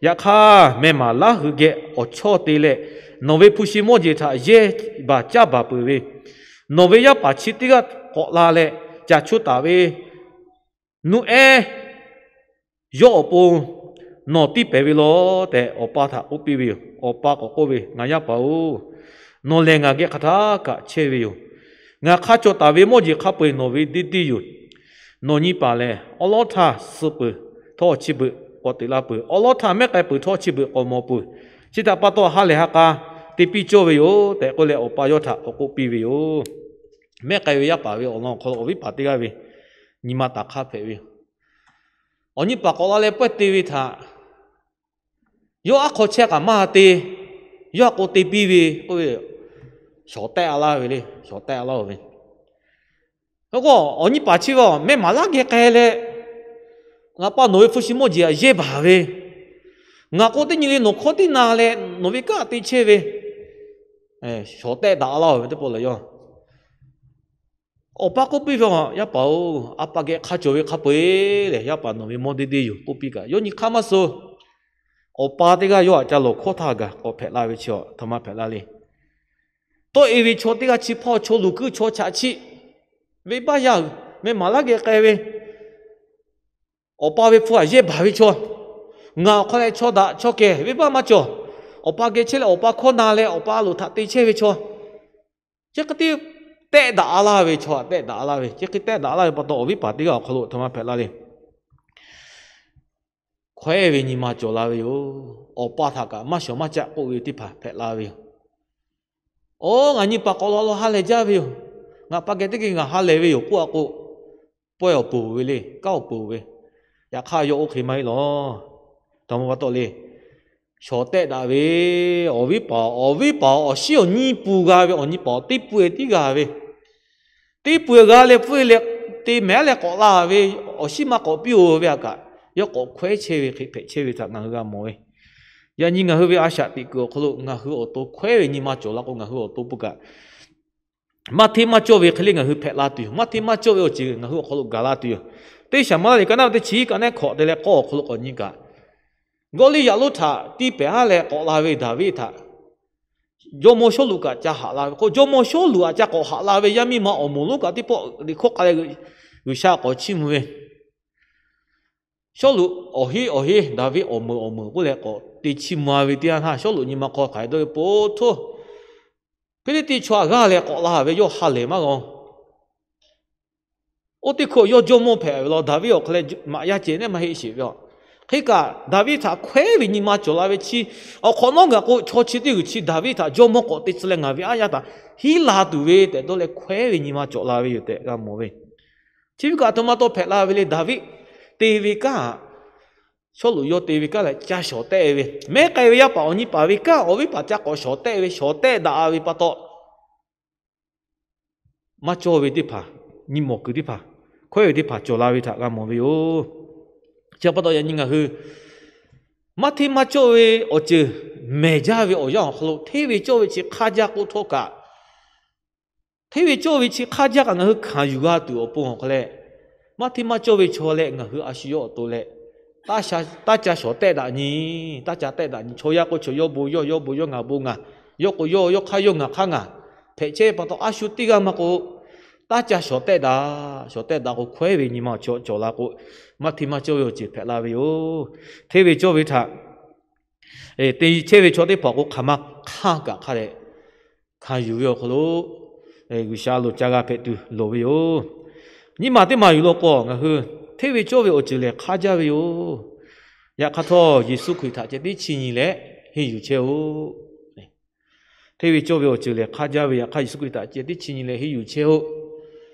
Yaꞈ hk'aˇ, meh maˍ laˉ hui geh awˬ chawˇ te leh, nawˬ ve hpu shi mawˇ jeˬ htaꞈ yehˇ baˬ caˇ baˬ peuˬ ve, nawˬ ve yaˇ paˍ chi teˇ g'aˇ k'awꞈ la leh, ca choˇ taˍ ve nuˇ ehˉ yawˇ awˬ pon nawˬ tiˇ pehˍ ve law tehꞈ, awˬ pa htaꞈ k'oˆ piˇ ve yoˬ. Awˬ pa k'awꞈ k'oˆ ve, Ngaˬ yaˇ paˍ-oˬ, nawˬ lehˬ ngaˬ geh hk'aˬ htaˇ kaꞈ chehˇ ve yoˬ. Ngaˬ hk'a cawˬ taˍ ve mawˇ jeˬ hk'a peu-eˬ nawˬ ve deˇ deˇ yoˬ. Nawˬ nyi paˍ lehˬ, awˉ lawˉ htaˇ suh peuˬ htawˇ chi beuꞈ k'awꞈ teꞈ la peuˬ. Awˉ lawˉ htaˇ mehˉ k'ai peuˬ htawˇ chi beuꞈ k'awꞈ mawˬ peuˬ. Chi htaꞈ pa taw ha lehˬ ha k'a te piˇ cawˇ ve yoˬ tehꞈ k'oˆ leh, awˬ pa yawˇ htaꞈ k'awꞈ k'oˆ piˇ ve yoˬ. Mehˉ k'ai ve yaˇ paˍ ve awˬ lawn awˬ hk'aw lo awˬ viˉ paˍ teˇ g'aˇ ve nyi ma taˍ hk'aˇ hpehꞈ ve yoˬ. Awˬ nyi paˍ k'awꞈ la leh pawehˇ te ve htaꞈ yawˇ aˉ hk'aw chehˇ kaꞈ maˇ te, yawˇ a k'o te piˇ ve k'oˆ ve, shawˍ tehˆ a laˇ ve le, shawˍ tehˆ a laˇ-oˬ ve. K'o awˬ nyi paˍ chi ve meh maˍ laˇ geh k'ai leh, ngaˬ pa nawˬ ve hpu shi mawˇ jeˬ aꞈ yehˇ baˬ ve, ngaˬ k'o teˇ nyi le nawˬ hkawˇ tiˉ na leh nawˬ ve kanˉ te chehˇ ve, shawˍ tehˆ daꞈ a laˇ-oˬ ve teˇ pawˆ lehˬ yawˇ awˬ pa k'oˆ piˇ ve, Yaˇ paˍ-oˬ, a pa geh hk'a cawˬ ve hk'a peu-eˬ lehˬ, yaˇ paˍ nawˬ ve mawˇ deˇ deˇ yoˬ k'oˆ piˇ kaꞈ, yawˇ nyi hk'aˇ maˇ suh. Awˬ pa teˇ g'aˇ yawˇ aꞈ ca lawˬ hkawˇ htaˇ gaˬ k'awꞈ hpehꞈ la ve chi a htoꞈ ma hpehꞈ la le. Tawˆ e ve chaw teˇ g'aˇ chi hpawˇ chaw luˬ kuiˉ chaw chaꞈ chiˆ, venˇbaˆ yaˇ meh maˍ laˇ geh k'ai ve, awˬ pa ve hpu aꞈ yehˇ baˬ ve chaw, ngaˬ awˬ hk'aw leh chaw daꞈ chaw kehˬ venˇbaˆ maˇ cawˬ, awˬ pa geh chehˇ leh awˬ pa hkawˇ na leh awˬ pa a loˍ htaꞈ te chehˇ ve chaw, chi hk'e te tehˆ daꞈ a laˇ ve chaw, tehˆ daꞈ a laˇ ve, chi hk'e tehˆ daꞈ laˇ ve pa taw awˬ viˉ paˍ teˇ g'aˇ awˬ hk'aw lo htoꞈ ma hpehꞈ la le. Hkawehˉ ve nyi ma cawˬ la ve yoˬ. Awˬ pa htaꞈ kaꞈ maˇ shawˍ maˇ caˆ k'oˆ ve teˇ hpaˍ hpehꞈ la ve yoˬ. Oˬ, ngaˬ nyi paˍ k'awꞈ la lo ha lehˬ jaˇ ve yoˬ. Ngaˬ pa geh teˇ geh ngaˬ ha lehˬ ve yoˬ k'oˆ a k'o, pawehˇ awˬ peuˬ ve le, kanˉ awˬ peuˬ ve. Yaꞈ hk'aˇ yawˇ oˇ hk'e maˇ heˆ lawˬ. Htoꞈ ma pa taw le. Shawˍ tehˆ daꞈ ve, awˬ viˉ paˍ, awˬ viˉ paˍ awˬ shinˉ awˬ nyi pun g'a ve, awˬ nyi paˍ teˇ pun-e tiˉ g'a ve, teˇ pun-e g'a leh pfuhˇ-e leh te mehˍ leh k'awꞈ la ve, awˬ shinˉ maˇ k'awꞈ piˇ-oˬ ve a kaꞈ, yawˇ k'awꞈ hkawehˉ chehˇ ve hk'e hpehꞈ chehˇ ve htaꞈ ngaˬ hui g'a mawˬ ve. Yaꞈ nyi ngaˬ hui ve a shaꞈ teꞈ kuiˬ awˬ hk'aw lo ngaˬ hui awˬ to hkawehˉ ve nyi ma cawˬ la k'o, ngaˬ hui awˬ to pun kaꞈ maˇ hteˇ maˇ cawˇ ve hk'e le ngaˬ hui hpehꞈ la tuˬ yoˬ. Maˇ hteˇ maˇ cawˇ ve awˬ ceuˬ ngaˬ hui awˬ hk'aw lo gaˬ la tuˬ yoˬ. Teˇ Saˍmo laˇ liꞈ ka naˆ ve teˇ chi hiˆ ka naˆ hkawꞈ te leh k'awˇ awˬ hk'aw lo k'awꞈ nyi kaꞈ, Gawˇliˇyaꞈ lonˉ htaꞈ tiˇ pehˍ haˉ leh k'awꞈ la ve Daˍviˆ htaꞈ jawˇmawˇ Sawˉluꞈ kaꞈ ca haꞈ la ve k'o, jawˇmawˇ Sawˉluꞈ aꞈ ca k'awꞈ haꞈ la ve yaˇ miˇ ma awˬ moˍ lonˉ kaꞈ teˇ pawˆ liꞈ hkawˇ k'ai leh G'uiˬsha k'awꞈ chiˇ mvuh ve, Sawˉluꞈ awˬ heˆ awˬ heˆ, Daˍviˆ awˬ meuˍ awˬ meuˍ k'oˆ leh k'awꞈ te chiˇ mvuh-a ve teˇ yanˇ htaˇ, Sawˉluꞈ nyi ma hk'aw hk'aˬ hk'e dawˇ ve, Po htoˇ, Hpiˇliˇtiˆ chaw aꞈ g'aˇ leh k'awꞈ la ve yawˇ ha lehˬ maˇ g'a. Oˇ teˇ hkui yawˇ jawˇmawˇ hpehꞈ ve law, Daˍviˆ awˬ hk'aw leh maꞈ yaˇ ceh nehˉ maˇ heˆ sheˍ ve a. Hk'e kaꞈ Daˍviˆ htaꞈ hkawehˉ ve nyi ma cawˬ la ve chi, awˬ hk'awꞈ nawˉ gaˬ k'o chaw chi teˇ g'uiˬ chi Daˍviˆ htaꞈ jawˇmawˇ k'awꞈ te tcuh leh ngaˬ ve aˉ yaˇ htaꞈ hiˉ la tuˬ ve tehꞈ dawˇ leh hkawehˉ ve nyi ma cawˬ la ve yoˬ tehꞈ g'a mawˬ ve. Chi ve kaꞈ htoꞈ ma taw hpehꞈ la ve le. Daˍviˆ te ve kanˉ, Sawˉluꞈ yawˇ te ve kanˉ leh ca shawˍ tehˆ ve, mehˉ k'ai ve yaˇ paˍ awˬ nyi paˍ ve kanˉ awˬ viˉ paˍ ca k'awꞈ shawˍ tehˆ ve, shawˍ tehˆ daꞈ ve pa taw maˇ cawˇ ve teˇ hpaˍ, nyi mawˬ kuiˬ teˇ hpaˍ, hkawehˉ ve teˇ hpaˍ cawˬ la ve htaꞈ g'a mawˬ ve yoˬ. Chi pa taw yaꞈ nyi ngaˬ hui maˇ hteˇ maˇ cawˇ ve awˬ ceuˬ mehˬ jaˇ ve awˬ yanˇ awˬ hk'aw lo hteˇ ve cawˇ ve chi hk'aˇ jaˇ k'oˆ htawˇ kaꞈ, hteˇ ve cawˇ ve chi hk'aˇ jaˇ kaꞈ ngaˬ hui hkanˍ yuˬ g'a tuˬ awˬ pon awˬ hk'aw leh, maˇ hteˇ maˇ cawˇ ve chaw leh ngaˬ hui a shu yawˇ awˬ to leh, taˇ ca shawˍ tehˆ daꞈ nyi, taˇ ca tehˆ daꞈ nyi. Chaw yaˇ k'o chaw yawˇ bon yawˇ, yawˇ bon yawˇ, ngaˬ bon ngaˬ, yawˇ k'o yawˇ, yawˇ hk'aˇ yawˇ, ngaˬ hk'aˇ ngaˬ hpehꞈ chehˇ pa taw, a shu teˇ g'aˇ maˇ k'o, taˇ ca shawˍ tehˆ daꞈ. Shawˍ tehˆ daꞈ k'o hkawehˉ ve nyi ma cawˬ la k'o, maˇ hteˇ maˇ cawˇ ve awˬ ceuˬ hpehꞈ la ve yoˬ. Hteˇ ve cawˇ ve htaꞈ te chehˇ ve chaw teˇ hpaˍ k'o, hk'aˬ ma hk'aˇ kaꞈ hk'a dehꞈ hkanˍ yuˬ ve awˬ hk'aw lo G'uiˬsha loˍ ca g'a hpehꞈ tuˬ loˍ ve yoˬ. Nyiˇ maˬ teˇ maˬ yuˬ lo k'o, ngaˬ hui hteˇ ve cawˇ ve awˬ ceuˬ lehˬ hk'aˇ jaˇ ve yoˬ. Yaꞈ hk'aˇ htawˇ, Yeˍsuˆ Hkriꞈ htaꞈ ceh tiˉ chiˇ nyi leh henˇ yuˬ chehˇ-oˆ. Hteˇ ve cawˇ ve awˬ ceuˬ lehˬ hk'aˇ jaˇ ve, yaꞈ hk'aˇ Yeˍsuˆ Hkriꞈ htaꞈ ceh tiˉ chiˇ nyi leh henˇ yuˬ chehˇ-oˆ.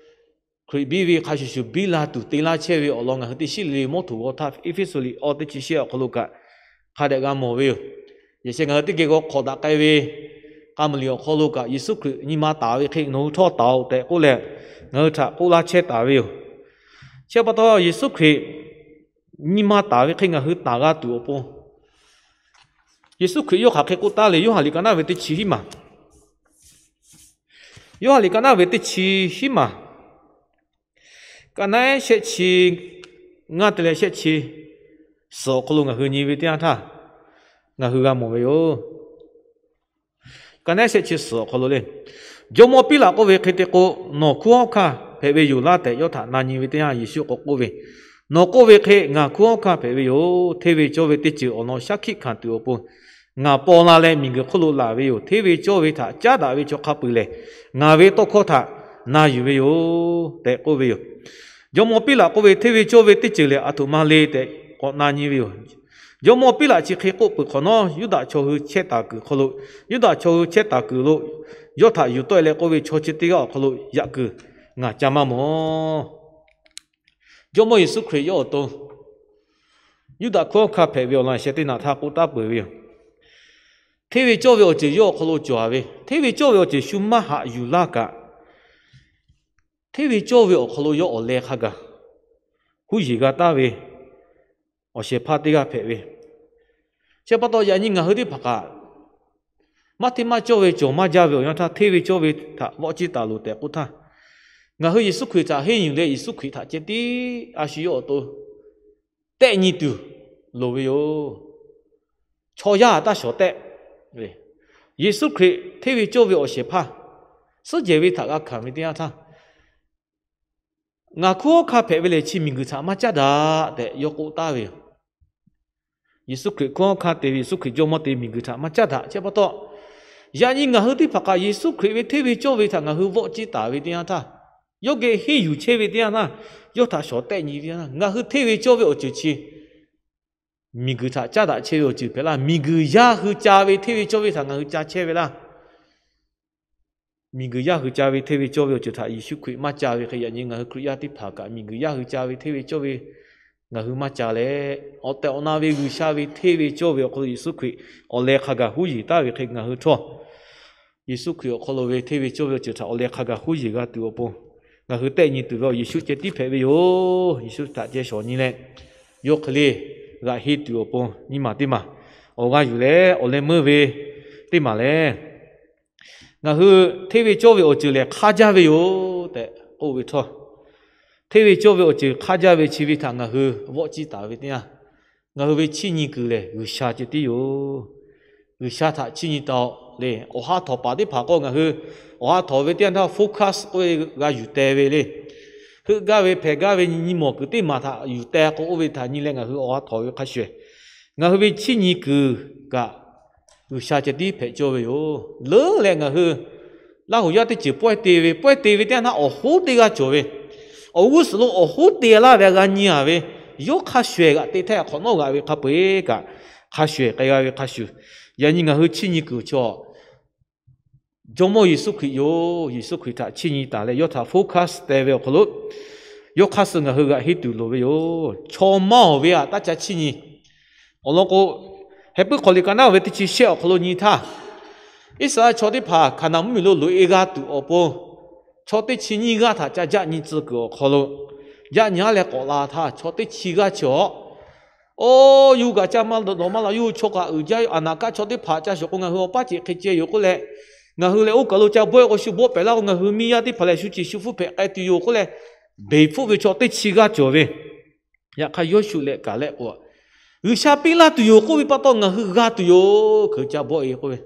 Hkriꞈ biˇ ve hk'a shuˍ shuˍ biˇ la tuˬ te laˇ chehˇ ve awˬ lawn ngaˬ hui teˇ shiˉ le le mawˇ htoꞈ g'aw htaˇ, Eˇfeˇsuꞈ liꞈ awˇ teˇ chi shehˆ awˬ hk'aw lo kaꞈ hk'a dehꞈ g'a mawˬ ve yoˬ. Yaꞈ sheh ngaˬ hui teˇ geh g'aw hk'awꞈ daꞈ k'ai ve k'a muiˬ liꞈ awˬ hk'aw lo kaꞈ, Yeˍsuˆ Hkriꞈ nyi ma taˍ ve hk'e nawˬ hui htawˇ taˍ-oꞈ tehꞈ k'oˆ leh, ngaˬ hui htaꞈ k'oˆ laˇ chehˇ taˍ ve yoˬ. Chi pa taw, Yeˍsuˆ Hkriꞈ nyi ma taˍ ve hk'e ngaˬ hui taˍ g'a tuˬ awˬ pon, Yeˍsuˆ Hkriꞈ yawˇ hk'aˬ hk'e k'oˆ taˍ le. Yoˇhanˬ liꞈ ka naˆ ve teˇ chi hiˉ maˬ, Yoˇhanˬ liꞈ ka naˆ ve teˇ chi hiˉ maˬ, ka naˆ ehˉ shehˆ chi ngaˇ te leh shehˆ chi suhˍ awˬ hk'aw lo ngaˬ hui nyi ve teˇ yanˇ htaˇ, ngaˬ hui g'a mawˬ ve yoˬ. Ka naˆ ehˉ shehˆ chi suhˍ awˬ hk'aw lo le, Jawˇmawˇ Piˉlaꞈ k'oˆ ve hk'e te k'o, nawˬ hkunˉ hawˉ hkanˇ hpehꞈ ve yoˬ laˇ tehꞈ yawˇ htaꞈ na nyi ve teˇ yanˇ, Yeˍsuˆ k'awꞈ k'oˆ ve, Nawˬ k'oˆ ve hk'e ngaˬ hkunˉ hawˉ hkanˇ hpehꞈ ve yoˬ. Hteˇ ve cawˇ ve teˇ ceuˬ awˬ lawn shaˉ hkiˆ hkanˍ tuˬ awˬ pon ngaˬ paw la leh miˬguiˬ hk'oˆ lo laˬ ve yoˬ. Hteˇ ve cawˇ ve htaꞈ caˉ daꞈ ve chaw hk'a peu-eˬ lehˬ, ngaˬ ve tawˇ hkawˇ htaꞈ na yuˬ ve yoˬ tehꞈ k'oˆ ve yoˬ. Jawˇmawˇ Piˉlaꞈ k'oˆ ve, Hteˇ ve cawˇ ve teˇ ceuˬ lehˬ aˬ htoꞈ ma le tehꞈ k'awꞈ na nyi ve yoˬ. Jawˇmawˇ Piˉlaꞈ chi hk'e k'oˆ peuˬ hk'awꞈ nawˉ, Yuˇdaꞈ chaw hui chehˇ taˍ kuiˬ hk'aw lo, Yuˇdaꞈ chaw hui chehˇ taˍ kuiˬ lo yawˇ htaꞈ yuˬ tawˆ e leh k'oˆ ve, Chaw chi teˇ g'aˇ awˬ hk'aw lo yaꞈ kuiˬ ngaˬ ca maˇ mawˬ. Jawˇmawˇ Yeˍsuˆ Hkriꞈ yawˇ awˬ to Yuˇdaꞈ hkunˉ hawˉ hkanˇ hpehꞈ ve awˬ lawn sheh teˇ naꞈ htaˇ k'oˆ taˍ peuˬ ve yoˬ. Hteˇ ve cawˇ ve awˬ ceuˬ yawˇ awˬ hk'aw lo cawˬ ve, hteˇ ve cawˇ ve awˬ ceuˬ shu maˇ haꞈ yuˬ laˇ kaꞈ, hteˇ ve cawˇ ve awˬ hk'aw lo yawˇ awˬ leh hk'a gaˬ huˉ yeˬ g'a taˍ ve awˬ shehˍ hpaˇ teˇ g'aˇ hpehꞈ ve. Chi pa taw yaꞈ nyi ngaˬ hui teˇ hpaˍ kaꞈ maˇ hteˇ maˇ cawˇ ve cawˬ maˇ jaˇ ve awˬ yanˇ htaˇ, hteˇ ve cawˇ ve htaꞈ vawˆ ciˇ taˍ loˬ tehꞈ k'oˆ htaˇ, ngaˬ hui Yeˍsuˆ Hkriꞈ htaꞈ henˇ yuˬ leh Yeˍsuˆ Hkriꞈ htaꞈ ceh tiˉ a shu yawˇ awˬ to tehˆ nyi tuˬ loˍ ve yoˬ. Chaw yaˇ taˇ shawˍ tehˆ. Yeˍsuˆ Hkriꞈ hteˇ ve cawˇ ve awˬ shehˍ hpaˇ suhˉ jehˬ ve htaꞈ g'a hkanˍ ve teˇ yanˇ htaˇ, ngaˬ hkunˉ hawˉ hkanˇ hpehꞈ ve lehˬ chi miˬguiˬ htaꞈ maˇ caˉ daꞈ tehꞈ yawˇ k'oˆ taˍ ve yoˬ. Yeˍsuˆ Hkriꞈ hkunˉ hawˉ hkanˇ te ve, Yeˍsuˆ Hkriꞈ jawˇmawˇ te miˬguiˬ htaꞈ maˇ caˉ daꞈ. Chi pa taw yaꞈ nyi ngaˬ hui teˇ hpaˍ kaꞈ Yeˍsuˆ Hkriꞈ ve hteˇ ve cawˇ ve htaꞈ ngaˬ hui vawˆ ciˇ taˍ ve teˇ yanˇ htaˇ, yawˇ geh henˇ yuˬ chehˇ ve teˇ yanˇ htaˇ, yawˇ htaꞈ shawˍ tehˆ nyi ve teˇ yanˇ htaˇ, ngaˬ hui hteˇ ve cawˇ ve awˬ ceuˬ chi miˬguiˬ htaꞈ caˉ daꞈ chehˇ ve awˬ ceuˬ hpehꞈ laˇ. Miˬguiˬ yaˇ hui ca ve hteˇ ve cawˇ ve htaꞈ ngaˬ hui ca chehˇ ve laˇ. Miˬguiˬ yaˇ hui ca ve hteˇ ve cawˇ ve awˬ ceuˬ htaꞈ Yeˍsuˆ Hkriꞈ maˇ ca ve hk'e, yaꞈ nyi ngaˬ hui Hkriꞈ yaˇ teˇ hpaˍ kaꞈ miˬguiˬ yaˇ hui ca ve hteˇ ve cawˇ ve ngaˬ hui maˇ ca leh, awˬ tehˬ awˬ na ve G'uiˬsha ve hteˇ ve cawˇ ve awˬ hk'aw lo Yeˍsuˆ Hkriꞈ awˬ leh hk'a gaˬ huˉ yeˬ taˍ ve hk'e, ngaˬ hui htawˇ Yeˍsuˆ Hkriꞈ awˬ hk'aw lo ve hteˇ ve cawˇ ve awˬ ceuˬ htaꞈ awˬ leh hk'a gaˬ huˉ yeˬ g'a tuˬ awˬ pon ngaˬ hui tehˆ nyi tuˬ ve awˬ Yeˍsuˆ ceh tiˉ hpehꞈ ve yoˬ. Yeˍsuˆ htaꞈ ceh shawˍ nyi leh, yawˇ hk'e le g'aꞈ henˇ tuˬ awˬ pon nyiˇ maˬ teˇ maˬ awˬ g'aˇ yuˬ leh awˬ leh meuˇ ve teˇ maˬ lehˬ, ngaˬ hui hteˇ ve cawˇ ve awˬ ceuˬ lehˬ hk'aˇ jaˇ ve yoˬ tehꞈ k'oˆ ve htawˇ, hteˇ ve cawˇ ve awˬ ceuˬ hk'aˇ jaˇ ve chi ve htaꞈ ngaˬ hui vawˆ ciˇ taˍ ve teˇ yanˇ, ngaˬ hui ve chiˇ nyi kuiˬ lehˬ G'uiˬsha ceh tiˉ yoˬ. G'uiˬsha htaꞈ chiˇ nyi taˍ-oꞈ le. Awˬ ha htawꞈ paˍ teˇ hpaˍ k'o, ngaˬ hui awˬ ha htawꞈ ve teˇ yanˇ htaˇ focus k'oˆ ve g'a yuˬ teh ve le. Heuˆ gaˇ ve hpehꞈ gaˇ ve nyi mawˬ kuiˬ teˇ maˬ htaꞈ yuˬ teh k'o, oˇ ve htaꞈ nyi leh ngaˬ hui awˬ ha htawꞈ ve hk'a shuˍ, ngaˬ hui ve chiˇ nyi kuiˬ kaꞈ G'uiˬsha ceh tiˉ hpehꞈ cawˇ ve yoˬ. Leuˉ leh ngaˬ hui Laˇ huˍ yaˇ teˇ ceuˬ pawehˇ te ve, pawehˇ te ve teˇ yanˇ htaˇ awˬ hoˉ teˇ g'aˇ cawˬ ve, awˬ g'uˇ suhˍ lo awˬ hoˉ te laˇ ve g'a nyi-a ve, yawˇ hk'a shuˍ ehˬ g'aꞈ te htaˇ hk'awꞈ nawˉ g'aꞈ ve hk'a peu-eˬ kaꞈ, hk'a shuˍ ehˬ k'ai g'a ve hk'a shuˍ, yaꞈ nyi ngaˬ hui chiˇ nyi kuiˬ chaw Jawˇmawˇ Yeˍsuˆ Hkriꞈ yoˬ. Yeˍsuˆ Hkriꞈ htaꞈ chiˇ nyi taˍ leh yawˇ htaꞈ focus teh ve awˬ hk'aw lo, yawˇ hk'aˇ suh ngaˬ hui g'aꞈ henˇ tuˬ loˍ ve yoˬ. Chaw maˇ-oˬ ve htaꞈ taˇ ca chiˇ nyi. Awˬ lawn k'o, Heh puiˉ hk'aw liꞈ ka naˉ-oˬ ve teˇ chi shehˆ awˬ hk'aw lo nyi htaˇ, Iˉsaˍreˍlaˆ chaw teˇ hpaˍ Hkaˍnanˍ mvuhˇmiˬ lo loꞈ-e g'a tuˬ awˬ pon, chaw teˇ chi nyiˇ g'aˇ htaꞈ ca jaˆ nyi tcuh kuiˬ awˬ hk'aw lo, jaˆ nyi-a leh k'awꞈ la htaˇ, chaw teˇ chi g'aˇ chi awˬ, Oˇ, yawˇ hui kaꞈ ca maˇ dawˬ maˇ la, yawˇ hui chaw kaꞈ uiˍ jaˇ, aˬ naˍ kaˆ chaw teˇ hpaˍ ca shawˍ k'o, ngaˬ hui awˬ paˉ ceꞈ hk'e ceh yoˬ k'oˆ leh, ngaˬ hui lehˬ oˇ kaˬ lo ca bawehˇ k'o shu bawˆ pehˍ laˇ k'o, ngaˬ hui miˇ yaˇ teˇ hpaˍ lehˬ shu ceˬ shu hpfuhˇ hpehꞈ k'ai tuˬ yoˬ k'oˆ leh, beˬ hpfuhˆ ve chaw teˇ chi g'aˇ cawˬ ve. Yaꞈ hk'aˇ, Yawˇshuˆ leh Kaˍlehˆ k'o, G'uiˬsha piˇ laˇ tuˬ yoˬ k'oˆ ve pa taw, ngaˬ hui g'a tuˬ yoˬ, hk'e ca bawˆ-e k'oˆ ve,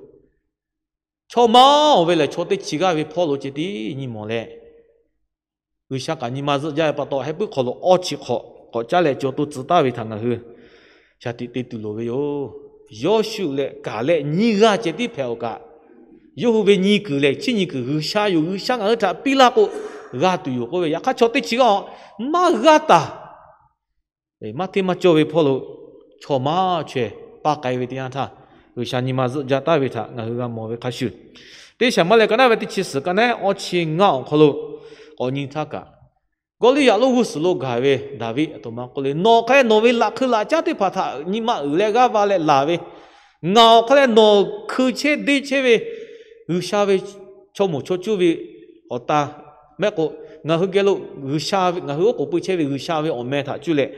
chaw maˇ-oˬ ve lehˬ, chaw teˇ chi g'aˇ ve hpawˇ lo ceh tiˉ nyi mawˬ leh, G'uiˬsha kaꞈ nyi ma zuhˆ jaˇ ve pa taw, Heh puiˉ hk'aw lo awˇ chi hk'awꞈ k'awꞈ caˉ leh caw to tcuh taˍ ve htaꞈ ngaˬ hui shaˍ tiꞈ te tuˬ loˍ ve yoˬ. Yawˇshuˆ leh Kaˍlehˆ nyiˇ g'aˇ ceh tiˉ hpehꞈ-oˬ kaꞈ, yawˇ hui ve nyi kuiˬ lehˬ, chiˇ nyi kuiˬ G'uiˬsha yoˬ. G'uiˬsha ngaˬ hui htaꞈ piˇ laˇ k'o, g'a tuˬ yoˬ k'oˆ ve. Yaꞈ hk'aˇ, chaw teˇ chi g'aˇ-oˬ, maˇ g'aˇ taˍ maˇ hteˇ maˇ cawˇ ve hpawˇ lo chaw maˇ chaweh paˇ k'ai ve teˇ yanˇ htaˇ, G'uiˬsha nyi ma zuhˆ jaˇ taˍ ve htaꞈ ngaˬ hui g'a mawˬ ve hk'a shuˍ, Teˇ Saˍmuˍeˍlaˆ ka naˉ ve teˇ chi suhˍ ka naˉ awˇ chi ngaˇ awˬ hk'aw lo k'awꞈ nyi htaˇ kaꞈ, Gawˇliˇyaꞈ lonˉ g'uˇ suhˍ lo gaˬ ve Daˍviˆ aˬ htoꞈ ma k'oˆ le, Nawˬ hk'aˬ hk'e nawˬ ve laꞈ hkui laꞈ caˉ teˇ hpaˍ htaꞈ nyi ma uiˍ leh g'aˇ va leh laˬ ve, ngaˬ awˬ hk'aˇ leh nawˬ hkui chehˇ deˇ chehˇ ve G'uiˬsha ve chaw moˍ chaw cuˇ ve awˬ ta mehˆ k'o, ngaˬ hui geh lo G'uiˬsha ve, ngaˬ hui oˉ k'oˍ pui chehˇ ve G'uiˬsha ve awˬ meh htaꞈ cuˇ leh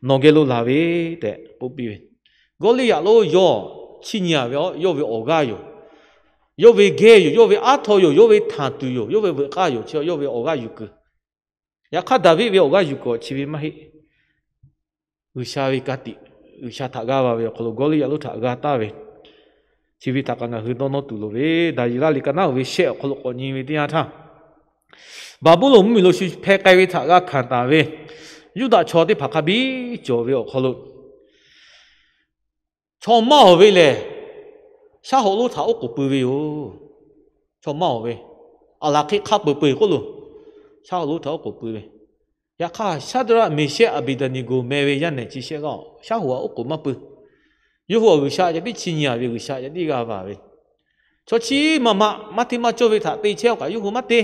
nawˬ geh lo laˬ ve tehꞈ k'oˆ piˇ ve. Gawˇliˇyaꞈ lonˉ yawˇ chiˇ nyi-a ve, yawˇ ve awˬ g'aˇ yoˬ. Yawˇ ve gehˇ yoˬ. Yawˇ ve aˉ htaw yoˬ. Yawˇ ve htanˬ tuˬ yoˬ. Yawˇ ve veuꞈ k'aˇ yoˬ. Chi yawˇ ve awˬ g'aˇ yuˬ kuiˬ. Yaꞈ hk'aˇ, Daˍviˆ ve awˬ g'aˇ yuˬ kuiˬ chi ve maˇ heˆ. G'uiˬsha ve ka tiꞈ, G'uiˬsha htaꞈ g'aˇ va ve awˬ hk'aw lo Gawˇliˇyaꞈ lonˉ htaꞈ g'a taˍ ve, chi ve htaꞈ kaꞈ ngaˬ hui dawˇ nawˇ tuˬ loˍ ve. Daˍyeˍlaˆ liꞈ ka naˉ-oˬ ve shehˆ awˬ hk'aw lo k'awꞈ nyi ve teˇ yanˇ htaˇ, Baˍbuˍlonˍ mvuhˇmiˬ lo shu hpeh k'ai ve htaꞈ g'a hkanˍ taˍ ve Yuˇdaꞈ chaw teˇ hpaˍ hk'a biˇ cawˬ ve awˬ hk'aw lo, chaw maˇ awˬ ve lehˬ, shaˉ hoꞈ lonˉ htaꞈ oˉ k'oˍ pui ve yoˬ. Chaw maˇ awˬ ve, aˬ laˬ hk'e hk'a peu-eˬ peu-eˬ k'oˆ lo, shaˉ hoꞈ lonˉ htaꞈ oˉ k'oˍ pui ve. Yaꞈ hk'aˇ, Shaˍdraˆ, Meˍshehˆ, Aˍbeˍdaˍneˍgoˍ meh ve yaˇ nehˬ chi shehˆ g'aˇ shaˉ hoꞈ aꞈ oˉ k'oˍ maˇ pui. Yawˇ hui awˬ G'uiˬsha ceh tiˉ chiˇ nyi a ve, G'uiˬsha ceh tiˉ g'a vaˬ ve. Chaw chi maˇ maˇ maˇ hteˇ maˇ cawˇ ve htaꞈ te chehˇ a kaꞈ yawˇ hui maˇ te.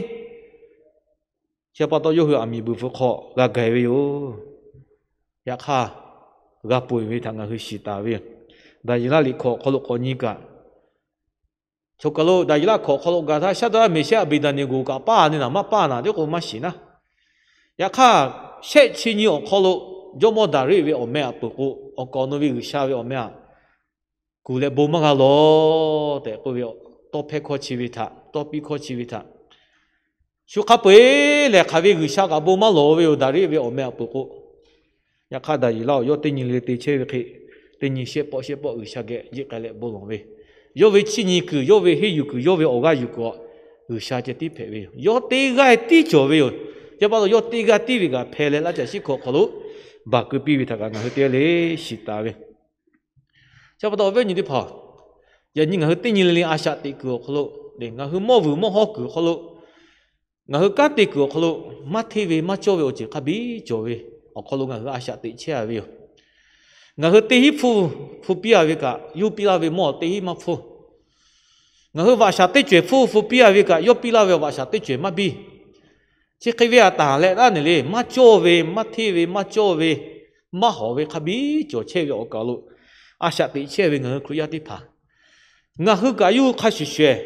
Chi pa taw yawˇ hui aˬ miˍ buiˬ hpfuh hk'aw g'a gaˬ ve yoˬ. Yaꞈ hk'aˇ, g'a peuˬ ve htaꞈ ngaˬ hui shiˍ taˍ ve yoˬ. Daˍyeˍlaˆ liꞈ hkawꞈ awˬ hk'aw lo k'awꞈ nyi kaꞈ, chaw kaˬ lo Daˍyeˍlaˆ hkawꞈ awˬ hk'aw lo gaˬ htaˇ, Shaˍdraˆ, Meˍshehˆ, Aˍbeˍdaˍneˍgoˍ kaꞈ paˇ a ne naˍ maˇ paˇ naˍ teˇ k'o maˇ shiˍ naˉ. Yaꞈ hk'aˇ, shehˆ chi nyi awˬ hk'aw lo jawˇmawˇ Daˍriˆ ve awˬ meh aꞈ peuˬ k'o, awˬ kaˍ awˬ nu ve G'uiˬsha ve awˬ meh aꞈ kuˬ leh bon maˇ g'a lawˬ tehꞈ k'oˆ ve, tawˇ hpehˇ hkawˇ chi ve htaꞈ, tawˇ piˇ hkawˇ chi ve htaꞈ shu hk'a peu-eˬ lehˬ hk'aˬ ve G'uiˬsha kaꞈ bon maˇ lawˬ ve yoˬ, Daˍriˆ ve awˬ meh aꞈ peuˬ k'o. Yaꞈ hk'aˇ, Daˍyeˍlaˆ awˬ yawˇ teˇ nyi le te chehˇ ve hk'e, teˇ nyi shehˆ pawˆ shehˆ pawˆ G'uiˬsha geh jiˆ k'ai leh bon lawˬ ve, yawˇ ve chiˇ nyi kuiˬ, yawˇ ve henˇ yuˬ kuiˬ, yawˇ ve awˬ g'aˇ yuˬ kuiˬ awˬ G'uiˬsha ceh tiˉ hpehꞈ ve yoˬ. Yawˇ teˇ g'aˇ tiˉ cawˬ ve yoˬ. Chi pa taw yawˇ teˇ g'aˇ tiˉ ve kaꞈ hpeh leh laˇ caˬ shiˉ hkawꞈ awˬ hk'aw lo baˬ keu piˇ ve htaꞈ kaꞈ ngaˬ hui teˇ g'aˇ le shiˍ taˍ ve. Chi pa taw awˬ viˉ awˬ nyi teˇ hpaˍ, yaꞈ nyi ngaˬ hui teˇ nyi le le a shaꞈ teꞈ kuiˬ awˬ hk'aw lo, ngaˬ hui mawˇ vuiˬ mawˇ hawˉ kuiˬ awˬ hk'aw lo, ngaˬ hui kanˉ te kuiˬ awˬ hk'aw lo maˇ hteˇ ve maˇ cawˇ ve awˬ ceuˬ hk'a biˇ cawˬ ve awˬ hk'aw lo ngaˬ hui a shaꞈ teꞈ chehˇ a ve yoˬ. Ngaˬ hui teˇ hinˉ hpfuhˇ, hpfuhˇ piˇ a ve kaꞈ yawˇ piˇ laˇ ve mawˇ teˇ hinˉ maˇ hpfuhˇ. Ngaˬ hui vaꞈ shaˍ teˇ cawehˬ hpfuhˇ hpfuhˇ piˇ a ve kaꞈ yawˇ piˇ laˇ ve vaꞈ shaˍ teˇ cawehˬ maˇ biˇ. Chi hk'e ve a taˍ leh taˇ neˬ le, maˇ cawˇ ve, maˇ hteˇ ve, maˇ cawˇ ve, maˇ hawˍ ve hk'a biˇ cawˬ chehˇ ve awˬ kaˬ lo a shaꞈ teꞈ chehˇ ve ngaˬ hui Hkriꞈ yaˇ teˇ hpaˍ, ngaˬ hui kaꞈ yawˇ hui hk'a shuˍ shuˍ,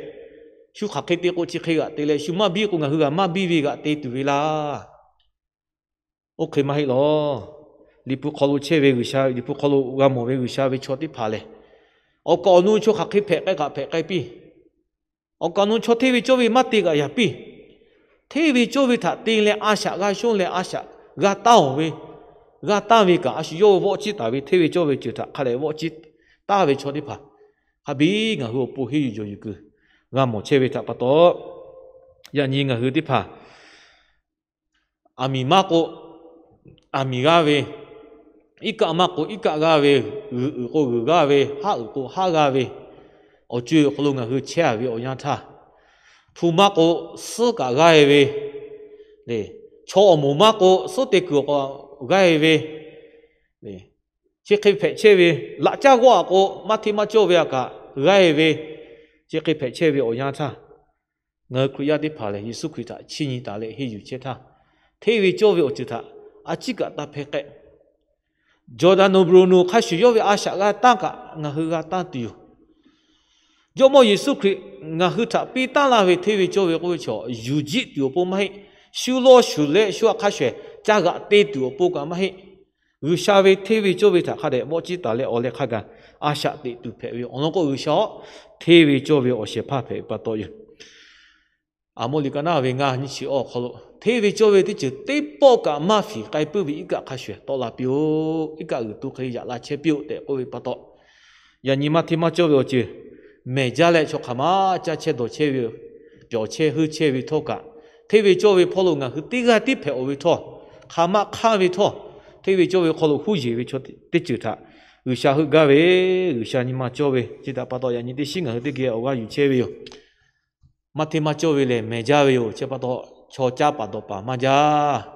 shu hk'aˬ hk'e te k'o chi hk'e g'aꞈ te leh, shu maˇ biˇ k'o ngaˬ hui g'a maˇ biˇ ve g'aꞈ te tuˬ ve laˇ. Oˇ hk'e maˇ heˆ lawˬ. Liꞈ hpu hk'aw lo chehˇ ve G'uiˬsha, Liꞈ hpu hk'aw lo g'a mawˬ ve G'uiˬsha ve chaw teˇ hpaˍ lehˬ, awˬ kaˍ awˬ nu chaw hk'aˬ hk'e hpehꞈ k'ai kaꞈ hpehꞈ k'ai piˇ. Awˬ kaˍ awˬ nu chaw hteˇ ve cawˇ ve maˇ te kaꞈ yaꞈ piˇ. Hteˇ ve cawˇ ve htaꞈ te leh a shaꞈ g'a shonˇ leh a shaꞈ g'a taˇ-oˬ ve, g'a taˇ ve kaꞈ a shu yawˇ vawˆ ciˇ taˍ ve hteˇ ve cawˇ ve ceuˬ htaꞈ hk'a dehꞈ vawˆ ciˇ taˍ ve chaw teˇ hpaˍ, hk'a biˇ ngaˬ hui awˬ pon henˇ yuˬ jawˬ yuˬ kuiˬ g'a mawˬ chehˇ ve htaꞈ pa taw, yaꞈ nyi ngaˬ hui teˇ hpaˍ aˬ miˍ maˇ k'o, aˬ miˍ g'aˇ ve, iˉ kaˆ maˇ k'o iˉ kaˆ g'aˇ ve, g'uiˬ uiˍ k'o g'uiˬ g'aˇ ve, haˉ uiˍ k'o haˉ g'aˇ ve awˬ co-e awˬ hk'aw lo ngaˬ hui chehˇ a ve awˬ yanˇ htaˇ, hpu maˇ k'o suhˉ kaꞈ g'aˇ-e ve, chaw awˬ moˍ maˇ k'o suhˉ te kuiˬ awˬ k'aw g'aˇ-e ve, chi hk'e hpehꞈ chehˇ ve, laꞈ caˇ g'awˇ a k'o maˇ hteˇ maˇ cawˇ ve a kaꞈ g'aˇ-e ve, chi hk'e hpehꞈ chehˇ ve awˬ yanˇ htaˇ, ngaˬ hui Hkriꞈ yaˇ teˇ hpaˍ lehˬ Yeˍsuˆ Hkriꞈ htaꞈ chiˇ nyi taˍ leh henˇ yuˬ chehˇ htaˇ, hteˇ ve cawˇ ve awˬ ceuˬ htaꞈ a ciˉ kaꞈ taˇ hpehˇ k'ehˆ. Jawˇdaˍ nawˬ bvuhꞈ nawˬ hk'a shuˍ yawˇ ve a shaꞈ g'a tanˇ kaꞈ ngaˬ hui g'a tanˇ tuˬ yoˬ. Jawˇmawˇ Yeˍsuˆ Hkriꞈ ngaˬ hui htaꞈ piˇ taˉ laˇ ve hteˇ ve cawˇ ve k'oˆ ve chaw yuˬ jiˆ tuˬ awˬ pon maˇ heˆ. Shu lawˇ shuˍ leh shu htaꞈ hk'a shuˍ ca g'aꞈ te tuˬ awˬ pon kaꞈ maˇ heˆ. G'uiˬsha ve hteˇ ve cawˇ ve htaꞈ hk'a dehꞈ vawˆ ciˇ taˍ leh awˬ leh hk'a gaˬ a shaꞈ teꞈ tuˬ hpehꞈ ve yoˬ. Awˬ lawn k'o G'uiˬsha-oˬ, hteˇ ve cawˇ ve awˬ shehˍ hpaˇ hpehꞈ ve pa taw yoˬ. Aˍmoˆ liꞈ ka naˉ ve ngaˇ nyiˇ chi awˬ hk'aw lo, hteˇ ve cawˇ ve teˇ ceuˬ teˇ pawˆ kaꞈ maˇ fiˍ k'ai puiˉ ve iˉ kaˆ hk'a shuˍ tawˆ la piˇ-oˆ. Iˉ kaˆ g'uiˬ tu hk'e yaꞈ la chehˇ piˇ-oˆ tehꞈ k'oˆ ve pa taw, yaꞈ nyi maˇ hteˇ maˇ cawˇ ve awˬ ceuˬ mehˬ jaˇ leh chaw hk'aˬ ma caˇ chehˇ dawˬ chehˇ ve, cawˬ chehˇ heuˆ chehˇ ve htawˇ kaꞈ, hteˇ ve cawˇ ve hpawˇ lo ngaˬ hui teˇ g'aˇ tiˉ hpehꞈ-oˬ ve htawˇ, hk'aˬ ma hk'anˇ ve htawˇ, hteˇ ve cawˇ ve hk'aw lo huˉ yeˬ ve chaw teˇ ceuˬ htaꞈ G'uiˬsha heuˆ gaˇ ve, G'uiˬsha nyi ma cawˇ ve, chi htaꞈ pa taw yaꞈ nyi teˇ shinˉ ngaˬ hui teˇ geh awˬ g'aˇ yuˬ chehˇ ve yoˬ. Maˇ hteˇ maˇ cawˇ ve lehˬ mehˬ jaˇ ve yoˬ. Chi pa taw chaw caˇ paˍ dawˬ paˍ maˇ jaˇ.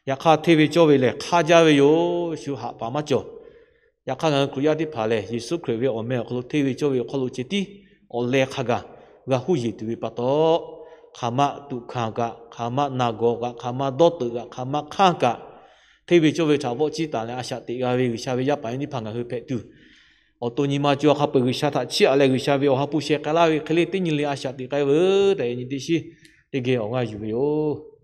Yaꞈ hk'aˇ, hteˇ ve cawˇ ve lehˬ hk'aˇ jaˇ ve yoˬ. Shu haꞈ paˍ maˇ cawˬ. Yaꞈ hk'aˇ, ngaˬ hui Hkriꞈ yaˇ teˇ hpaˍ lehˬ, Yeˍsuˆ Hkriꞈ ve awˬ meh awˬ hk'aw lo hteˇ ve cawˇ ve awˬ hk'aw lo ceh tiˉ awˬ leh hk'a gaˬ g'a huˉ yeˬ tuˬ ve pa taw, hk'aˬ ma tuꞈ hkanˍ kaꞈ, hk'aˬ ma naˬ gawˬ kaꞈ, hk'aˬ ma dawˇ teuꞈ kaꞈ, hk'aˬ ma hk'anˇ kaꞈ, hteˇ ve cawˇ ve htaꞈ vawˆ ciˇ taˍ leh a shaꞈ teꞈ g'a ve G'uiˬsha ve yaˇ paˍ yaˇ miˇ teˇ hpaˍ ngaˬ hui hpehꞈ tuˬ, awˬ to nyi ma co a hk'a peuˬ G'uiˬsha htaꞈ chiˇ aꞈ leh G'uiˬsha ve awˬ ha hpu sheh k'ai laˇ ve hk'e le teˇ nyi le a shaꞈ teꞈ k'ai veuˬ tehꞈ yaꞈ nyi teˇ shinˉ teˇ geh awˬ g'aˇ yuˬ ve yoˬ.